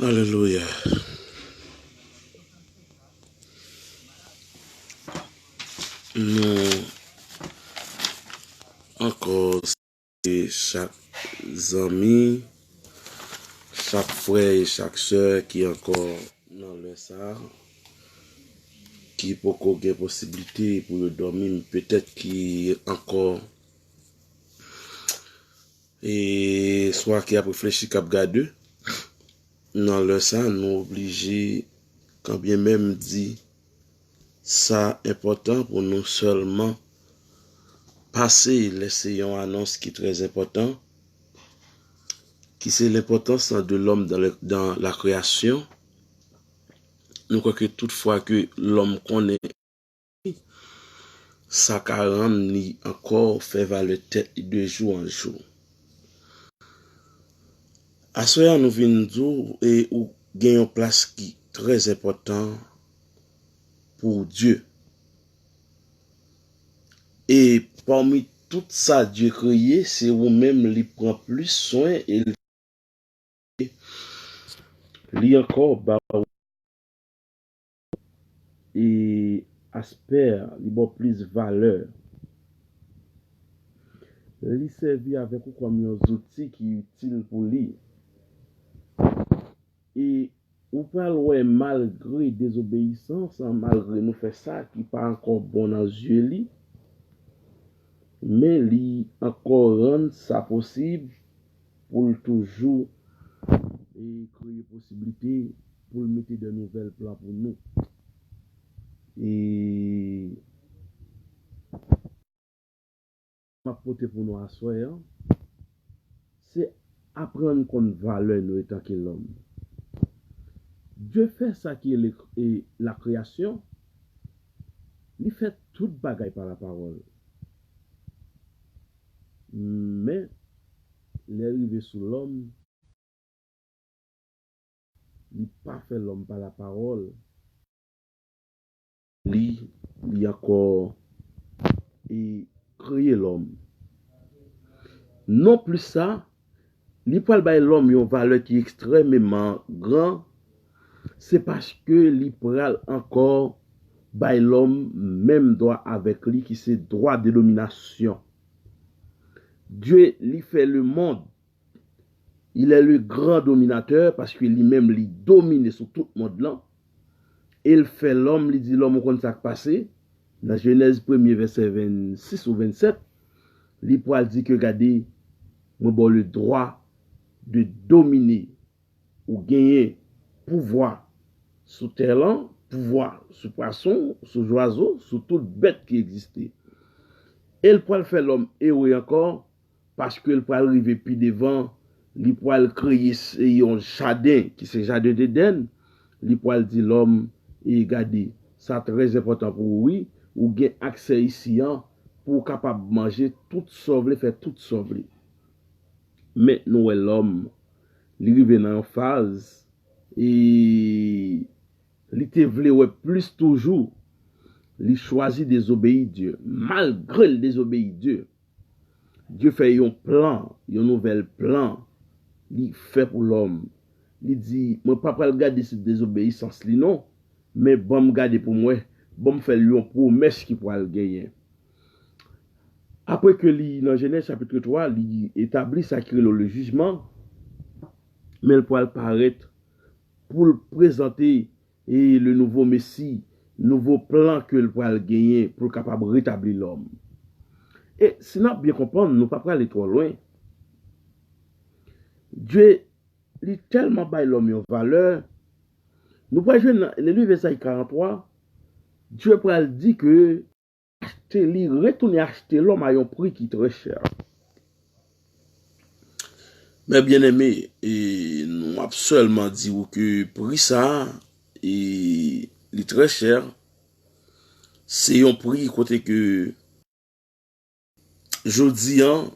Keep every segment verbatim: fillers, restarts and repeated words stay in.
Alelouya. Nou ankò salye chak zanmi, chak frè e chak sè ki ankò nan lè sa a, ki poko gen posiblite pou yo dòmi, men petèt ki ankò e swa ki ap reflechi, k ap gade. Nan lè sa, nou oblije, kanbyenmenm di sa enpòtan pou nou sèlman pase, lè se yon anons ki trè enpòtan, ki se l'importance de l'homme dans le, dans la création. Nou kwè ke tout fwa ke lòm konnen sa ka rann li ankò fè valè tèt li de jou an jou. Aswè a, nou vin di w, e ou gen yon plas ki trè enpòtan pou Dye. E pami tout sa Dye kreye, se ou menm li pran plis swen e li ankò ba w e aspè, li ba w plis valè. Li sèvi avèk ou kòm yon zouti ki itil pou li. E ou pral wè, malgre dezobeyisans an, malgre nou fè sa ki pa ankò bon nan zye li, men li ankò rann sa posib pou l toujou e kreye posiblite pou l mete de nouvèl plan pou nou. E m ap pote pou nou aswè an, se aprann konn valè nou etanke lòm. Dye fè sa ki rele, e, la kreyasyon, li fè tout bagay pa lapawòl. Men, lè rive sou lòm, li pa fè lòm pa lapawòl. Li, li ankò, e, kreye lòm. Non plis sa, li pral bay lòm yon valè ki ekstrèmeman gran, se paske li pral ankò bay lòm menm dwa avèk li, ki se dwa de dominasyon. Dye, li fè lemonn. Il est le grand dominateur, paske li menm li domine sou tout mond lan. E l fè lòm, li di lòm, ou konn sa k pase? Nan Jenèz premye vèsè vennsis ou vennsèt, li pral di ke, gade, mwen ba w le droit de dominer. Ou genyen pouvwa sou tè lan, pouvwa sou pwason, sou zwazo, sou tout bèt ki egziste. E l pral fè lòm ere ankò, paske l pral rive pi devan, li pral kreye s-, yon jaden, ki se jaden Edenn, li pral di lòm, e gade, sa trè enpòtan pou ou, wi, ou gen aksè isi an, pou w kapab manje tout sa w vle, fè tout sa w vle. Men nou wè lòm, li rive nan yon faz, e li te vle wè plis toujou, li chwazi dezobeyi Dye. Malgre l dezobeyi Dye, Dye fè yon plan, yon nouvèl plan, li fè pou lòm. Li di, mwen pa pral gade sou dezobeyisans li non, men ban m gade pou m wè, ban m fè l yon pwomès ki pral genyen. Apre ke li, nan Jenèz chapit twa, li etabli sa ki rele le jijman, men l pral parèt pou l prezante e le nouvo Mesi, nouvo plan ke l pral genyen pou l kapab retabli lòm. E si n ap byen konprann, nou pa prale twò lwen. Dye, li tèlman bay lòm yon valè, nou pral jwenn nan, lè li rive Ezayi karanntwa, Dye pral di ke achte, li retounen achte lòm a yon pri ki trè chè. Mè byeneme, e nou ap sèlman di w ke pri sa a, e li trè chè. Se yon pri kote ke jodi an,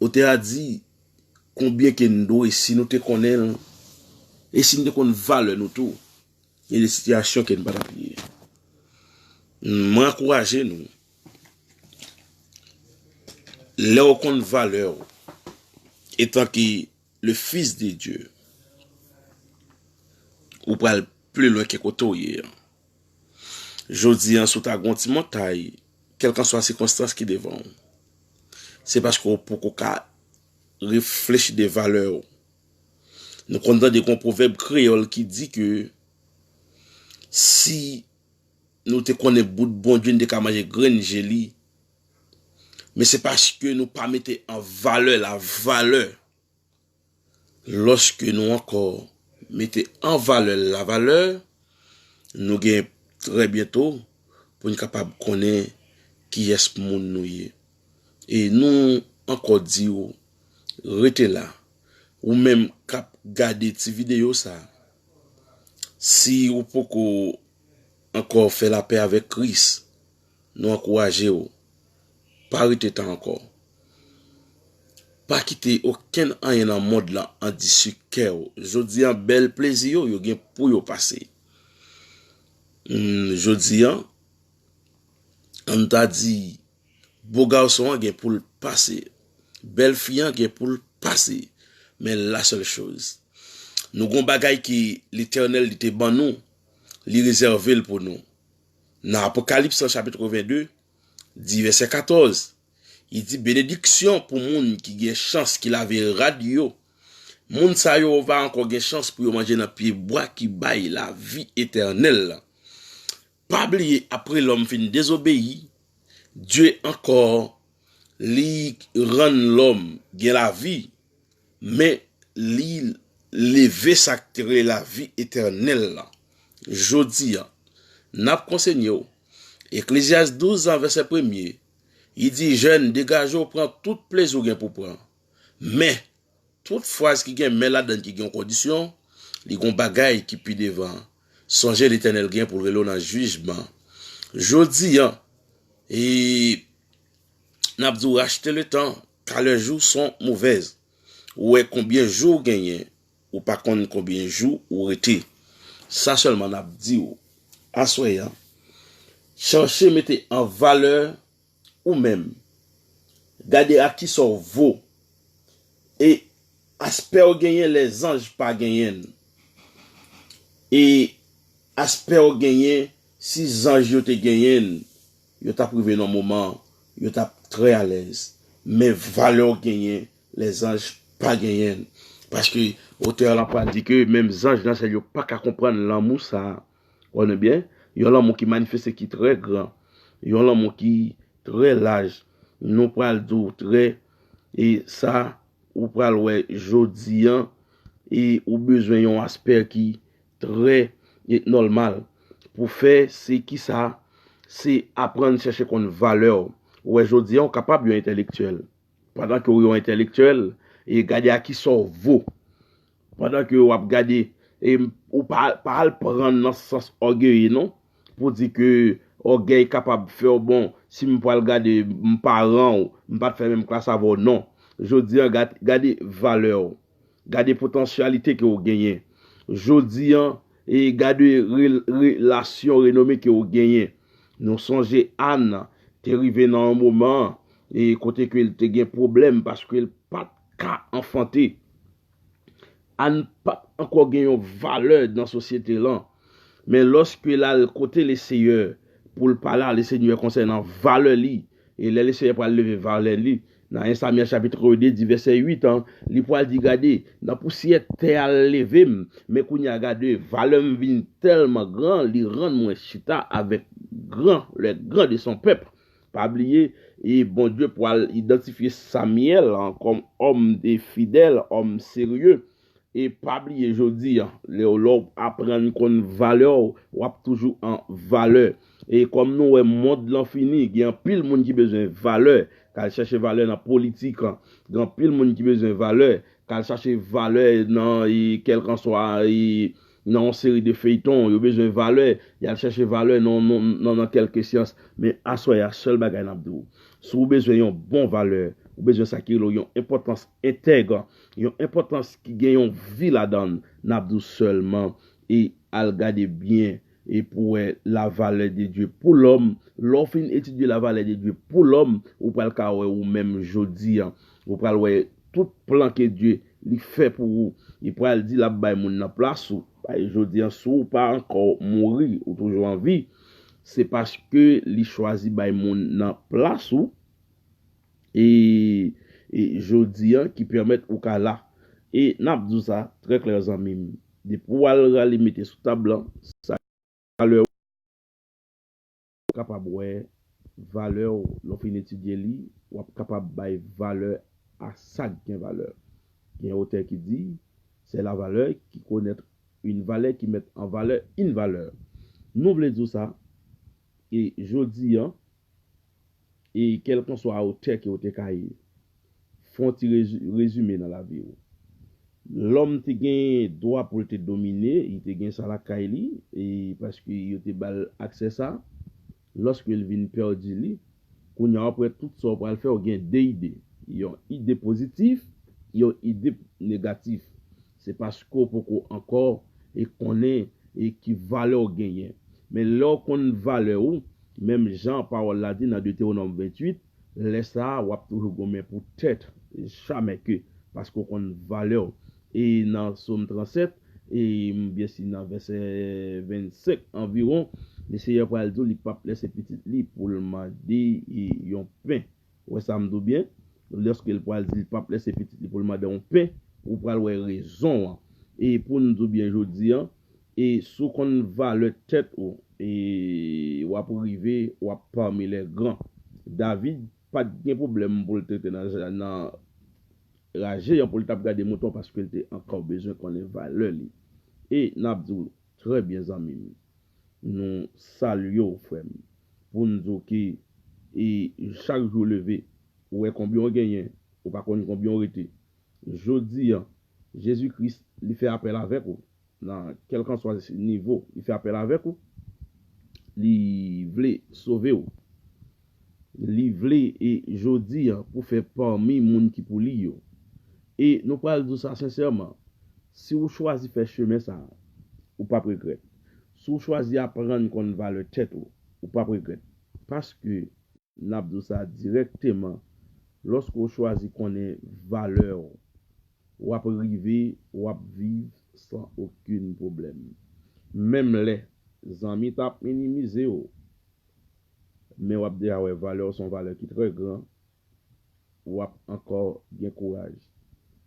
otè a di konbyen ke n dwe, si nou te konnen l, e si n te konn valè nou tou. Gen de sitiyasyon ke n pa t ap ye. Mwen ankouraje nou, lè w konn valè w, etanke le fils de Dieu, ou pral pli lwen ke kote w ye an. Jodi an, si w ta gen yon ti montay, kèlkanswa sikonstans ki devan w, se paske w poko ka reflechi de valè w. Nou konn tande gen yon pwovèb kreyòl ki di ke si nou te konnen bout Bondye, nou te ka manje grenn je li. Men se paske nou pa mete an valè lavalè. Lòske nou ankò mete an valè lavalè, nou gen trè byento pou n kapab konnen kiyès moun nou ye. E nou ankò di w, rete la. Ou menm k ap gade ti videyo sa, si ou poko ankò fè lapè avèk Kris, nou ankouraje w. Pa rete tan ankò. Pa kite okenn anyen nan mond lan andisi kè w. Jodi an, bèl plezi yo, yo gen pou yo pase. Hmm, jodi an, ann ta di, bo gason an gen pou l pase. Bèl fi an gen pou l pase. Men la sèl choz, nou gon bagay ke Letènèl li te ban nou, li rezève l pou nou. Nan Apokalips chapit venn de, di vèsè katòz, li di, benediksyon pou moun ki gen chans, ki lave rad yo. Moun sa yo va ankò gen chans pou yo manje nan pye bwa ki bay lavi etènèl la. Pa bliye, apre lòm fin dezobeyi, Dye ankò, li rann lòm gen lavi, men li leve sa k te rele lavi etènèl la. Jodi a, n ap konsenye w. Eklezyas douz an, vèsè premye, li di, jèn, degaje w, pran tout plezi w gen pou pran. Men, tout fraz ki gen men ladan l ki gen yon kondisyon, li gon bagay ki pi devan. Sonje, Letènèl gen pou l rele w nan jijman. Jodi a, e n ap di w rachte le tan, car les jours sont mauvais. Ou wè konbyen jou w genyen, ou pa konn konbyen jou ou rete. Sa sèlman n ap di w aswè a. Chache mete an valè ou menm. Gade a kisa w vo. E aspè w genyen, lèzanj pa genyen l. E aspè w genyen, si zanj yo te genyen l, yo t ap rive nan moman, yo t ap trè alèz. Men valè w genyen, lèzanj pa genyen l. Paske otè a pral di ke menm zanj nan syèl yo pa ka konprann lanmou sa a. Konnen byen, yon lanmou ki manifeste ki trè gran, yon lanmou ki trè laj. Nou pral di w trè, e sa, ou pral wè jodi an, e ou bezwen yon aspè ki trè, e nòmal. Pou fè, se kisa? Se aprann chèche konn valè w. Ou wè, jodi an, ou kapab yon entèlektyèl. Pandan ke w yon entèlektyèl, e gade a kisa w vo. Pandan ke w ap gade, e ou pa, pa al pran nan sans ògeye, non. Pou di ke ògèy kapab fè w, bon, si m pral gade, m paran w, m pa t fè menm klas avè w, non. Jodi an, gad-, gade valè w. Gade potansyalite ke w genyen. Jodi an, e gade re-, relasyon renome ke w genyen. Nou sonje Ann te rive nan yon moman, e kote ke l te gen pwoblèm paske l pa t ka anfante. Ann pa t ankò gen yon valè nan sosyete lan. Men lòske l al kote Leseyè pou l pale a Lesenyè konsènan valè li, e lè Lesenyè pral leve valè li, nan en Samyèl chapit de, di vèsè uit an, li pral di, gade, nan pousyè tè a l leve m, men kounye a gade, valè m vin tèlman gran, li rann mwen chita avèk gran, les grands de son peuple. Pa bliye, e Bondye pral idantifye Samyèl, an, kòm òm de fidèl, òm serye. E pa bliye jodi an, lè w, lè w aprann konn valè w, w ap toujou an valè. E kòm nou wè mond lan fini, gen anpil moun ki bezwen valè, k al chèche valè nan politik, gen anpil moun ki bezwen valè, k al chache valè nan, e, kèlkanswa, e, nan yon seri de feyton, yo bezwen valè, y al chèche valè nan, nan, nan, nan kèlke syans. Men aswè a, sèl bagay n ap di w, si w bezwen yon bon valè, ou bezwen sa ki rele w yon enpòtans entèg, yon enpòtans ki gen yon vi ladan l, n ap di w sèlman, e al gade byen, e pou wè la valeur de Dieu pour l'homme. Lè w fin etidye la valeur de Dieu pour l'homme, ou pral ka wè ou menm jodi an. Ou pral wè tout plan ke Dye li fè pou ou. Li pral di l ap bay moun nan plas ou. Bay jodi an, si w pa ankò mouri, ou toujou an vi, se paske li chwazi bay moun nan plas ou, e, e jodi an ki pèmèt ou ka la. E n ap di w sa trè klè, zanmi m. Depi w al rale mete sou tab lan, sa valè w kapab wè valè w, lè w fin etidye li, w ap kapab bay valè a sa k gen valè. Gen otè ki di, c'est la valeur qui connaît une valeur qui met en valeur une valeur. Nou vle di w sa, e jodi an, e kèlkanswa otè ke w te ka ye, fè yon ti rezi- rezime nan lavi w. Lòm te gen dwa pou l te domine, li te gen sa lakay li, e paske yo te ba l aksè sa. Lòske l vin pèdi li, kounye a, w ap wè tout sa w pral fè, w gen de ide. Yon ide pozitif, yon ide negatif. Se paske w poko ankò e konnen e ki valè w genyen. Men lè w konn valè w, menm jan pawòl la di nan Detewonòm venntuit, lè sa a, w ap toujou goumen pou tèt, jamè ke, paske w konn valè w. E nan Sòm trannsèt, e m byen si nan vèsè vennsenk anviwon, Lesenyè pral di w li p ap lèse pitit li pou l mande e yon pen. Ou wè sa m di w byen? Lòske l pral di li p ap lèse pitit li pou l mande yon pen, ou pral wè rezon an. E pou n di w byen jodi an, e si w konn valè tèt ou, e w ap rive, w ap pami lè gran. David pa t gen pwoblèm pou l te rete nan, nan raje an pou l t ap gade mouton paske l te ankò bezwen konnen valè li. E n ap di w, trè byen, zanmi m. Nou salye w, frè m. Pou n di w ke e chak jou w leve, ou wè konbyen w genyen, ou pa konn konbyen w rete. Jodi an, Jezi Kris, li fè apèl avèk ou. Nan kèlkanswa nivo, li fè apèl avèk ou. Li vle sove w. Li vle, e jodi an, pou fè pami moun ki pou li yo. E nou pral di w sa sensèman, si w chwazi fè chemen sa a, ou p ap regrèt. Si w chwazi aprann konn valè tèt ou, ou p ap regrèt. Paske, n ap di w sa dirèkteman, lòske w chwazi konnen valè w, w ap rive, w ap viv san okenn pwoblèm. Menm lè zanmi t ap minimize w, men w ap deja wè valè w se yon valè ki trè gran, w ap ankò gen kouraj.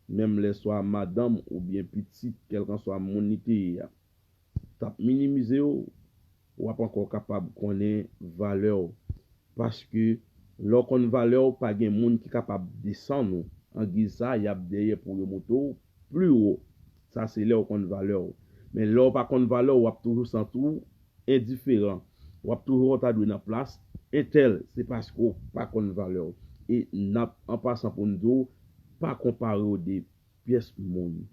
Menm lè swa madanm oubyen pitit, kèlkanswa moun li te ye a, t ap minimize w, w ap ankò kapab konnen valè w. Paske lè w konn valè w, pa gen moun ki kapab desann ou. Angiz sa, y ap dèyè pou yo moute w pli wo. Sa se lè w konn valè w. Men lè w pa konn valè w, w ap toujou santi w endiferan. W ap toujou wè w ta dwe nan plas entèl. Se paske w pa konn valè w. E n ap, an pasan pou n di w, pa konpare w de pyès moun.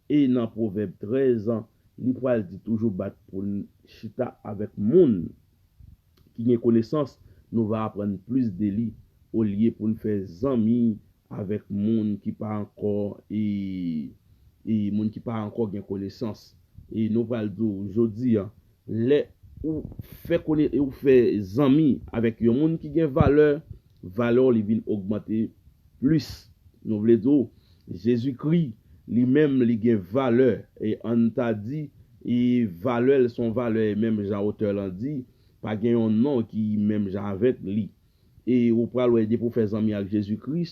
E nan Pwovèb trèz an, li pral di toujou bat pou n chita avèk moun ki gen konesans, nou va aprann plis de li, olye pou n fè zanmi avèk moun ki pa ankò, e, e moun ki pa ankò gen konesans. E nou pral di w jodi an, lè ou fè kone, ou fè zanmi avèk yon moun ki gen valè, valè w li vin ogmante plis. Nou vle di w, Jezikri, li menm, li gen valè. E ann ta di, e valè l se yon valè, e menm jan otè lan di, pa gen yon non ki menm jan avèk li. E ou pral wè, depi w fè zanmi ak Jezikri,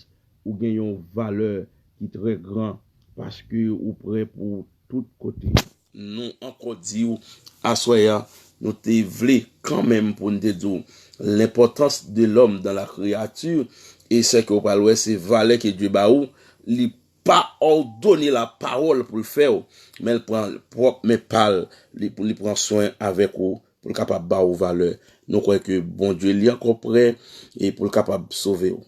ou gen yon valè ki trè gran, paske ou prè pou tout kote. Nou ankò di w, aswè a, nou te vle kanmenm pou n te di w, l'importance de l'homme dans la créature, e sè ke w pral wè, se valè ke Dye ba ou, li pa òdone lapawòl pou l fè w, men l pran pwòp men pa l, li, li pran swen avèk ou, pou l kapab ba ou valè. Nou kwè ke Bondye, li ankò prè, e pou l kapab sove w.